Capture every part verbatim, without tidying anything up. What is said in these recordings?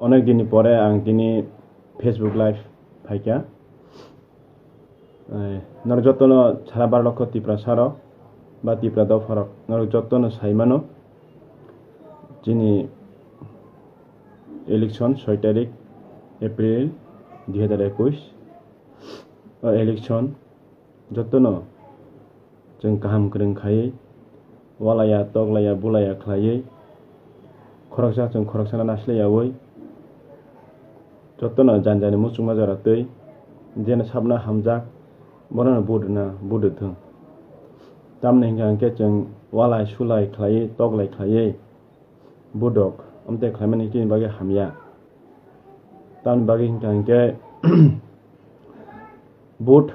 Onek dinni pore ang tini Facebook Live phaikha. Eh, norok jotono sara bar lokho Tiprasa rok ba Tipra dopha rok, norok jotono sai mano. Chini election soi tarik April dui hazar ekush. O election jotono chwng kaham kwrwng khaiwi, walaya, toklaya, bulaya khlaiwi, khoroksa chwng khoroksano nasilaiyaui, jotono jani jani muchungma jora twi, jeno sabno hamjak, bonono vote rwna vote rwthwng. Tamni hwnkha hwnkhe chwng walai sulai khlaiwi, toklai khlaiwi, vote rok amtwi khlaimani chini bagwi hamya. Tamni bagwi hwnkha hwnkhe vote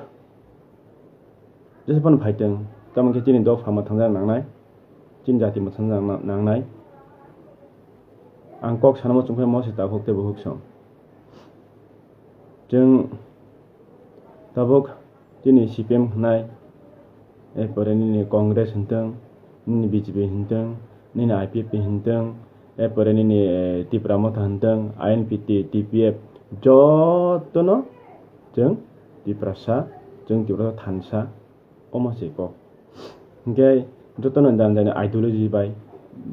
jesa phano phaitwng, tamo khe chini dopha mwthangjakna nangnai, chini jati mwthangjakna nangnai. Ang kok sana muchung khe mo se takhuk tei bukhuk song. Chwng tabuk chini C P M hwnai, erpore nini Congress hwntwng, nini B J P hwntwng, nini I P F T hwntwng, erpore nini, eh, Tipra Motha hwntwng, I N P T, T P F, jotono chwng Tiprasa, chwng Tiprasa thansa, omo se kok. Hwnkhe jotono jani jani ideology bai,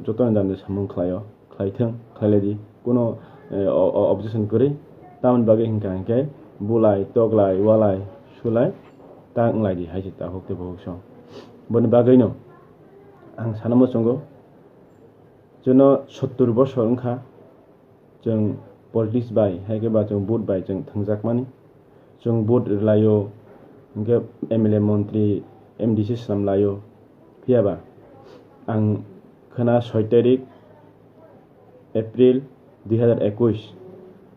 jotono jani jani samung khlaio, khlaithwng, khlailaidi, kuno, eh, o-, o-, objection kwrwi. Tamoni bagwi hwnkha hwnkhe bulai, toklai, walai, sulai, ta wnglaidi hai se takhuk tei bukhuk song. Boni bagwino ang sana muchungo, chwngno sottur bosor wngkha, chwng politics bai, hai khe ba chwng vote bai chwng thwngjakmani. Chwng vote rwlaio, hwnkhe M L A, montri, M D C swnam laio. Phiya ba ang khwna soi tarik April dui hazar ekush,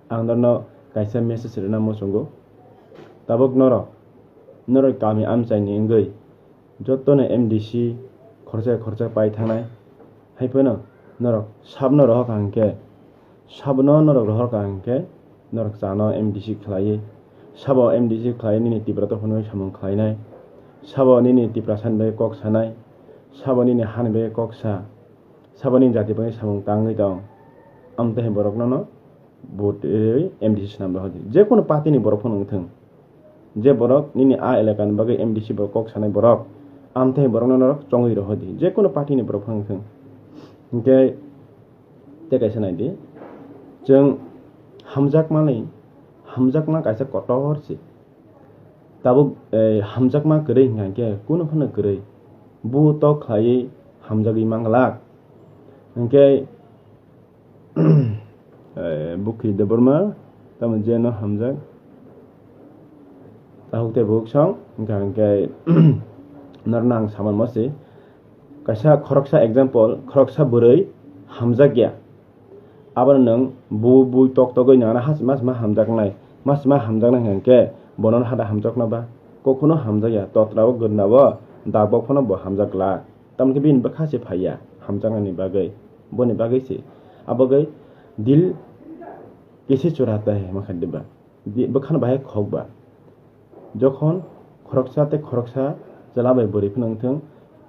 ang norokno kaisa message rwna muchungo. Tabuk norok, norok kami amchaini wngwi, jotono M D C khoroksa khoroksa pai thangnai. Hai phano norok sabno rohor ka hwnkhe, sabno norok rohor ka hwnkhe, norok chano M D C khlaiwi, sabo M D C khlaiwi nini Tipra dopha phano samung khlainai, sabo nini Tiprasani bagwi kok sanai, sabo nini hani bagwi kok sa, sabo nini jati bagwi samung tangwi tong, amtwi hai borok nono vote rwi M D C swnam rohordi. Jekunu party ni borok phano wngthwng, je borok nini a elaka ni bagwi M D C borok kok sanai borok, amtwi borokno norok chongwi rohordi, jekunu party ni borok phano wngthwng. Hwnkhe tei kaisa naidi, chwng hamjakmani, hamjakma kaisa kotor se. Tabuk, eh, hamjakma kwrwi hwnkha hwnkhe kunu phano kwrwi. Bu tok khlaiwi hamjagwi manglak. Hwnkhe, eh, Bukhi Debbarma, tamo jeno hamjak. Takhuk tei bukhuk song, hwnkha hwnkhe, norokno ang saman mosi. Kaisa khoroksa example, khoroksa bwrwi hamjakya. Abono nwng bu, bu tok togwi nana hachima chima hamjaknai. Ma chima hamjaknai hwnkhe bono hada hamjakna ba? Kokhuno hamjakya, totra o gwnda o dagbok phano bo hamjak glak. Tamokhe bini bwkha se phaiya hamjaknani bagwi. Boni bagwi se. Abagwi dil kisi churata hai hwnma kha diba? Di-, bwkhano bahai khok ba. Jokhon khoroksa tei khoroksa chwla bai bwrwi phano wngthwng,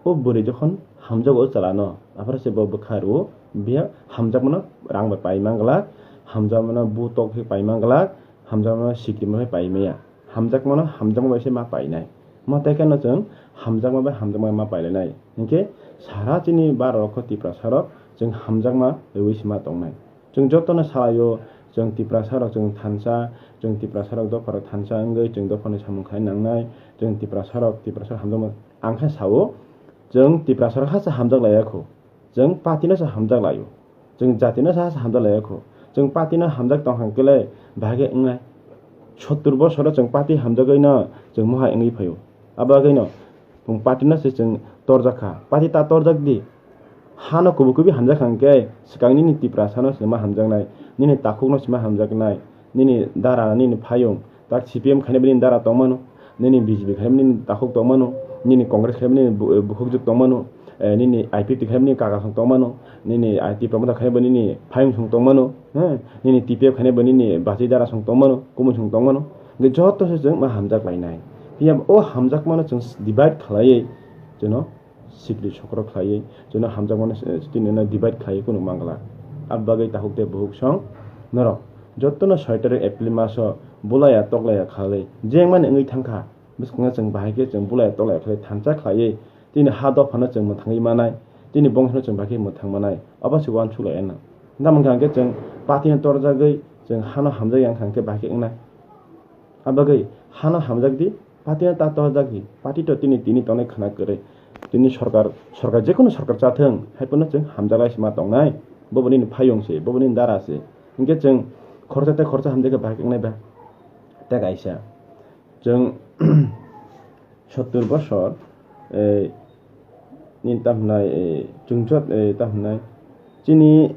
o bwrwi jokhon hamjago o chwlano, aphuru se bo bwkha rwo, biya hamjakmano rang bai pai man glak, hamjakmano bu tok khe pai man glak, hamjakmano sikri bai pai maya. Hamjakmano hamjakma bai se ma painai. Ma tei kheno chwng hamjakma bai hamjakma ma pailainai. Hinkhe sara chini Bharat rok Tiprasa rok chwng hamjakma rwui se ma tongnai. Chwng jotono salaio, chwng Tiprasa rok chwng thansa, chwng Tiprasa rok dopha rok thansa wngwi chwng dophani samung khai nangnai, chwng Tiprasa rok, Tiprasa rok hamjakma. Ang khe sao, chwng Tiprasa rok hasa hamjak laiya kho, chwng party no se hamjak laio, chwng jati no se hasa hamjak laiya kho, chwng party no hamjak tong hang khe le bahai khe wngnai. Sottur bosoro chwng party hamjagwi no chwng mohai wngwi phaio. Abo bagwi no chwng party no se chwng torjak kha, party ta torjak di. Hano kubui kubui hamjak hwnkhe swkang nini Tiprasano se ma hamjaknai, nini takhukno se ma hamjaknai, nini dara, nini phayung, tak C P M khainai bo nini dara tongmano, nini B J P khainai bo nini takhuk tongmano, nini Congress khainai bo nini bu-, bukhukjwk tongmano, eh, nini I P F T khainai bo nini kaka song tongmano, nini I T promoter khainai bo nini phayung song tongmano, eh, nini T P F khainai bo nini bachwi dara song tongmano, kumui song tongmano. Hwnkhe joto se chwng ma hamjak lainai. Phiya o hamjakmano chwng divide khlaiwi chwngno sikri sokro khlaiwi, chwngno hamjakmano, eh, tini no divide khlaiwi kunu mangla. Abo bagwi takhuk tei bukhuk song Norok jotono soi tarik April maso bulaiya toklaiya khalwi jengmani wngwi thangkha. Bwskango chwng bahai khe chwng bulaiya toklaiya khalwi thansa khlaiwi chini ha dophano chwng mwthangwi manai, chini bongsono chwng bahai khe mwthang manai, obo se uansuk lai anw. Tamo wngkha hwnkhe chwng party no torjagwi chwng hano hamjakya wngkha hwnkhe bahai khe wngnai. Abagwi hano hamjak di, party no ta torjak di, party to tini tini tongnai khwna kwrwi. Tini sorkar, sorkar jekono sorkar chathwng, hai phano chwng hamjaklai se ma tongnai. Bobo nini phayung se, bobo nini dara se. Hinkhe chwng khoroksa tei khoroksa hamjakhe bahai wngnai ba? Tei kaisa, chwng sottur bosor, eh, nini tamo hwnai, eh, chwng jot, eh, tamo hwnai, chini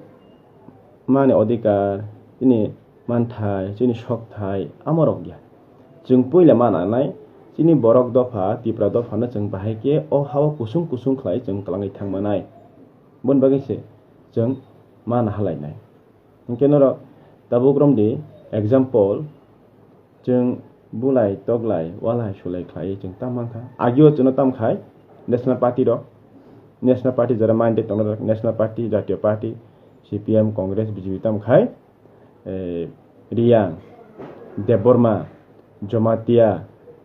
mani odhikar, chini manthai, chini sokthai, amorok ya. Chwng puila mana nai, chini borok dopha, Tipra dophano chwng bahai khe o ha-o kusung kusung khlai chwng kwlangwi thang manai. Boni bagwi se chwng mana halainai. Hinkhe norok tabuk romdi example, chwng bulai, toklai, walai, sulai khlaiwi chwng tam mankha. Agio chwngno tam khai National Party rok, National Party jora mandate tongnai rok, National Party, Jatiyo Party, C P M, Congress, B J P tam khai, eh, Riyang, Debbarma, Jamatia,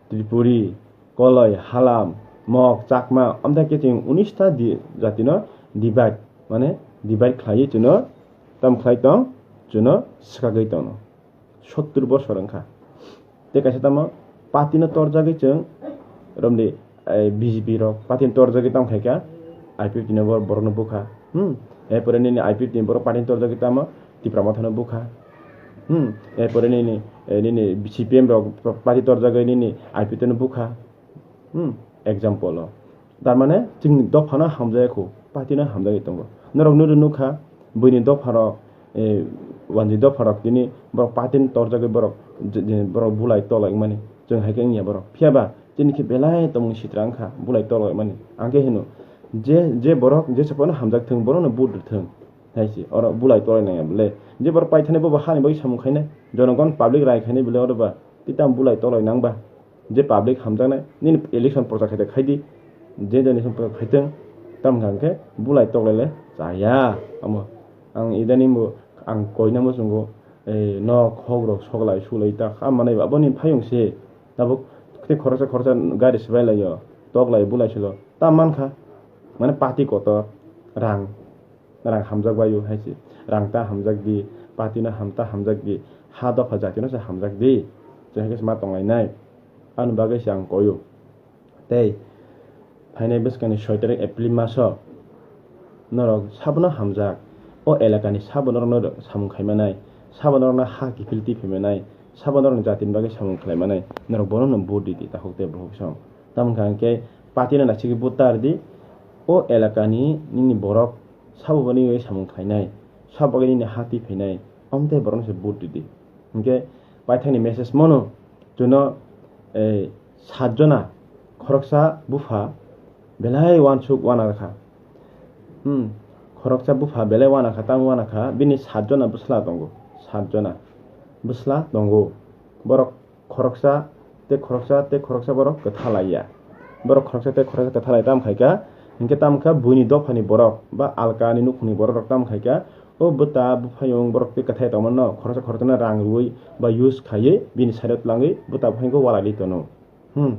Tripuri, Koloi, Halam, Mok, Chakma, amtha khe chwng unis ta di-, jatino divide, mane divide khlaiwi chwngno tam khlai tong, chwngno swkagwi tongno. Sottur bosor wngkha. Tei kaisa tamo party no torjagwi chwng romdi, eh, B J P rok party no torjagwi tamo khaikha, I P F T no bor-, borokno bukha. Hmm. Erpore nini I P F T ni borok party no torjagwi tamo Tipra Motha no bukha. Hmm. Erpore nini, eh, nini C P M rok party torjagwi nini I P F T no bukha. Hmm, example o. Tar mane chwng dophano hamjaya khu, party no hamjagwi tongo. Norok nukha, buini dopharok, eh, wanjwi dopharok tini borok party ni torjagwi borok je, je, borok bulai tolai mani. Chwng hai khe wngya borok. Phiya ba, chini khe belai tongmung sitra wngkha, bulai tolai mani. Ang khe hino, je, je borok, je saphano hamjak thung, borokno vote rw thung. Hai se, oro bulai tolai nangya bole. Je borok paithani bobo hani bagwi samung khainai, jonogon public rai khainai bole oro ba, tei tamo bulai tolai nang ba. Je public hamjaknai, nini election prochar khaite khaidi, je election prochar khaitwng, tamo hwnkha hwnkhe bulai toklaile chaya. Amo ang idaning bo ang koina muchungo, eh, nok hok rok soklai sulai ta kha manai ba, aboni phayung se tabuk tei khoroksa khoroksa gari swbai laio, toklai bulai silo ta mankha, mane party kotor rang. Rang hamjak bai o hai se. Rang ta hamjak di, party no ham ta hamjak di, ha dopha jati no se hamjak di. Chwng hai khe se ma tong lainai. Ani bagwi se ang koi o. Tei phainai bwskang ni soi tarik April maso norok sabo no hamjak. O elaka ni sabo norok no samung khai manai, sabo norok no ha kiphil twi phai manai, sabo norok ni jati ni bagwi samung khlai manai. Norok bono no vote ridi takhuk tei bukhuk song. Tamo wngkha hwnkhe party no naisingwi vote ta ridi. O elaka ni nini borok sabo boni bai samung khlainai, sabo bagwi nini ha twi phainai, amtwi borokno se vote ridi. Hinkhe paithakni message mano, chwngno, eh, sat jona khoroksa bupha belai uansuk uanarkha. Hmm, khoroksa bupha belai uanakha, tamo uanakha, bini sat jona bwsla tongo, sat jona bwsla tongo. Borok khoroksa tei khoroksa tei khoroksa borok kwtha laiya. Borok khoroksa tei khoroksa kwtha lai tamo khaikha, hinkhe tamo kha buini dophani borok ba alkani nukhungni borok rok tamo khaikha, o bwta buphayung borok tei kwthai tongmano khoroksa khoroksano rang rwui ba use khaiwi bini side o twlangwi bwta buphayungkhe walai li tono. Hmm.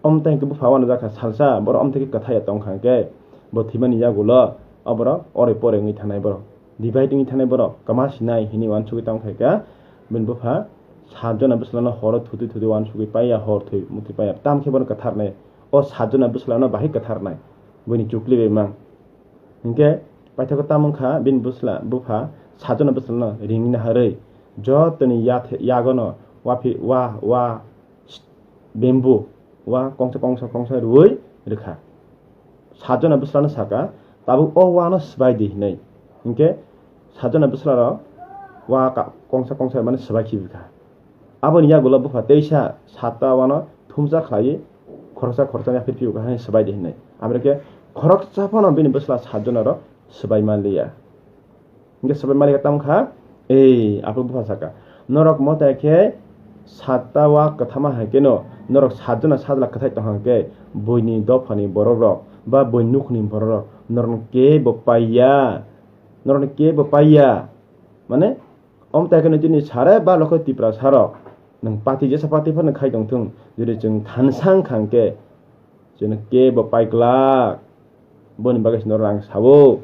Omtang khe bupha uanajak kha salsa, borok omtang khe kwthai ya tongkha hwnkhe, bo thwimani yagulo o borok oroi poroi wngwi thanai borok. Divide wngwi thanai borok, kwma sinai hinwi uansugwi tamo khaikha, bini bupha sat jona bwslano horo thutwi thutwi uansugwi paiya, hor thwi muthwi paiya, tamo khe bono kwtharnai. O sat jona bwslano bahai kwtharnai, buini chukli bai mang. Hinkhe paithago tamo wngkha, bini bwsla, bupha sat jona bwslano ringwi naharwi jotoni yathe-, yagono waphik, wa, wa, bamboo wa kongsa kongsa kongsa rwui rwkha. Sat jona bwslano saka, "Tabuk o wano swbai di," hinwi. Hinkhe sat jona bwslarok wa ka-, kongsa kongsa mane swbai khibi kha. Aboni yagulo bupha teisa satta wano thumsa khlaiwi khoroksa khoroksa yaphir phiyo kha, "Hai swbai di," hinwi. Aboni khe khoroksa phano bini bwsla sat jonarok swbai manliya. Hinkhe swbai malik tamo kha, "Ei, aphuru bupha saka, norok motai khe satta wa kwthama hai kheno norok sat jona sajla kwthai tong hang khe, buini dophani borok rok ba buini nukhungni borok rok norokno kebo paiya, norokno kebo paiya." Mane, Omo tai kheno chini sare ba lokho Tiprasa rok nwng party jesa party phano khai tong thung, jodi chwng thansa wngkha hwnkhe chwngno kebo paiglak. Boni bagwi se norok ang sao,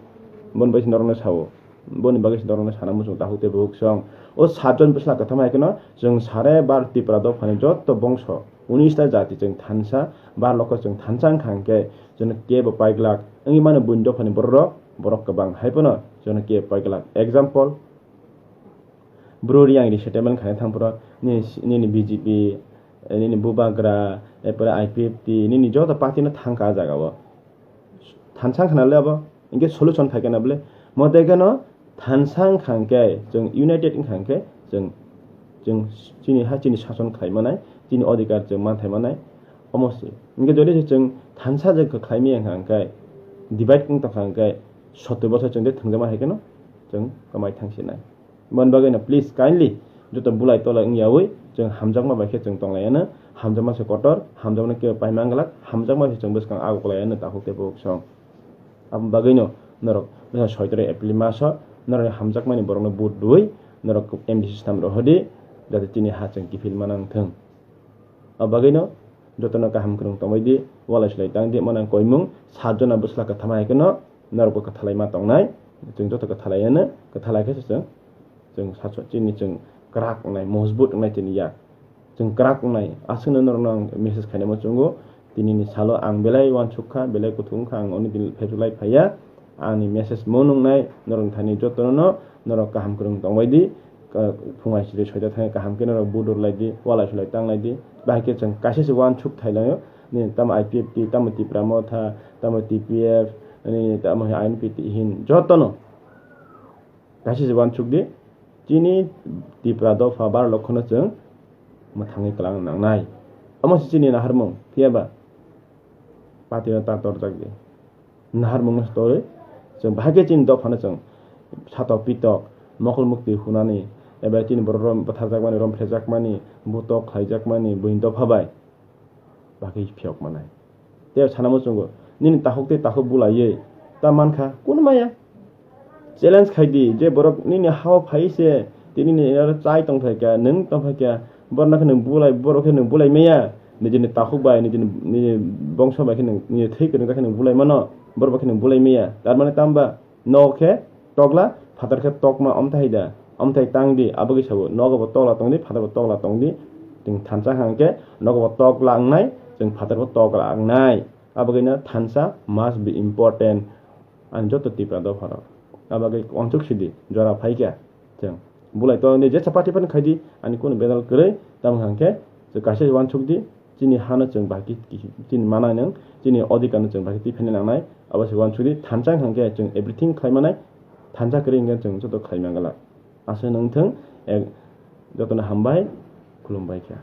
boni bagwi se norokno sao, boni bagwi se norokno sana muchung takhuk tei bukhuk song. O satjon bwsla kwtham hai kheno chwng sare bar Tipra dophani joto bongso unis ta jati chwng thansa, bar lokho chwng thansa wngkha hwnkhe chwngno kebo paiglak wngwi mano buini dophani borok rok, borok kwbang hai phano chwngno kebo paiglak. Example, Bru Reang resettlement khaina thangphuru nini, nini B J P, nini Bubagra, erpore I P F T, nini joto party no thangkha ah jagao. Thansa wngkha nale abo, hinkhe solution phaikha na bole? Mote kheno thansa wngkha hwnkhe, chwng united wngkha hwnkhe, chwng, chwng chini ha chini sason khlai manai, chini odhikar chwng manthai manai, omo se. Hinkhe jodi se chwng thansa je khlai maya wngkha hwnkhe, divide wng tongkha hwnkhe, sottor bosor chwng de thwngjakma hai kheno chwng kwmai thangsinai. Boni bagwino please kindly joto bulai tolai wngyawi chwng hamjakma bai khe chwng tonglaiyano, hamjakma se kotor, hamjakma khe paima wngglak, hamjakma se chwng bwskang agoklaiyano takhuk tei bukhuk song. Aboni bagwino norok bwsa soitore April maso norokni hamjakmani borokno vote rwui norok M D C swnam rohordi, jate chini ha chwng kiphil manang thwng. Abo bagwino jotono kaham kwrwng tongbaidi, walai swlai tangdi, mano ang koimung satjona bwsla kwthama hai kheno norokbo kwthalai ma tongnai, chwng joto kwthalaiyano, kwthalai khe se chwng, chwng sacho chini chwng kwrak wngnai, mojbut wngnai chini yak, chwng kwrak wngnai, aswkno norokno ang message khainai muchungo, tinini salo ang belai uansuk kha, belai kuthuk wngkha, ang oni din phaiphilai phaiya, ani message mo nungnai, norokni thani jotono, norok kaham kwrwng tongbaidi, Ka-, phung aisiri soita thangwi kaham khe norok vote rwlaidi, walai swlai tanglaidi. Bahai khe chwng kaisa se uansuk thailaio, nini tamo I P F T, tamo Tipra Motha, tamo T P F, nini tamo I N P T hin jotono kaisa se uansuk di, chini Tipra dopha bar lokhono chwng mwthangwi kwlang nangnai. Omo se chini naharmung, phiya ba party no ta torjak di. Naharmungno se torwi chwng bahai khe chini dophano chwng satok pitok, mokol mukti hunani, eba chini borok rom-, bwtharjakmani, romphrejakmani, butok khlaijakmani, buini dopha bai bagwi phiyok manai. Tei sana muchungo, nini takhuk tei takhuk bulaiwi ta mankha, kunu maya. Challenge khai di, je borok nini ha-o phai se, tei nini aro chai tong phai kha, nwng tong phai kha, borok no khe nwng bulai, borok khe nwng bulai maya, nijini takhuk bai, nijini, nini bongso bai khe nwng, nini thwi kwrwng bai khe nwng bulai mano, borok bai khe nwng bulai maya. Tar mane tamo ba, nogo khe tokla, phatar khe tokma, omthai da, omthai tang di, abo khe sabo, nogo bo tokla tong di, phatar bo tokla tong di, chwng thansa hang khe, nogo bo tokla wngnai, chwng phatar bo tokla wngnai. Abo khe no thansa must be important. Ani joto Tipra dopha rok. Abo bagwi uansuk sidi, jora phai kha. Chwng bulai tong di, jesa party phano khai di, ani kunu bedal kwrwi, tamo hang khe, chwng kaisa uansuk di, chini hano chwng bahai khe, chini manai nang, chini odhikar no chwng bahai khe twi phene nangnai, abo se uansuk di, thansa hang khe chwng everything khlai manai, thansa kwrwi hwnkhe chwng joto khlai man glak. Aswk nung thung, ek, jotono hambai, khulumbai kha.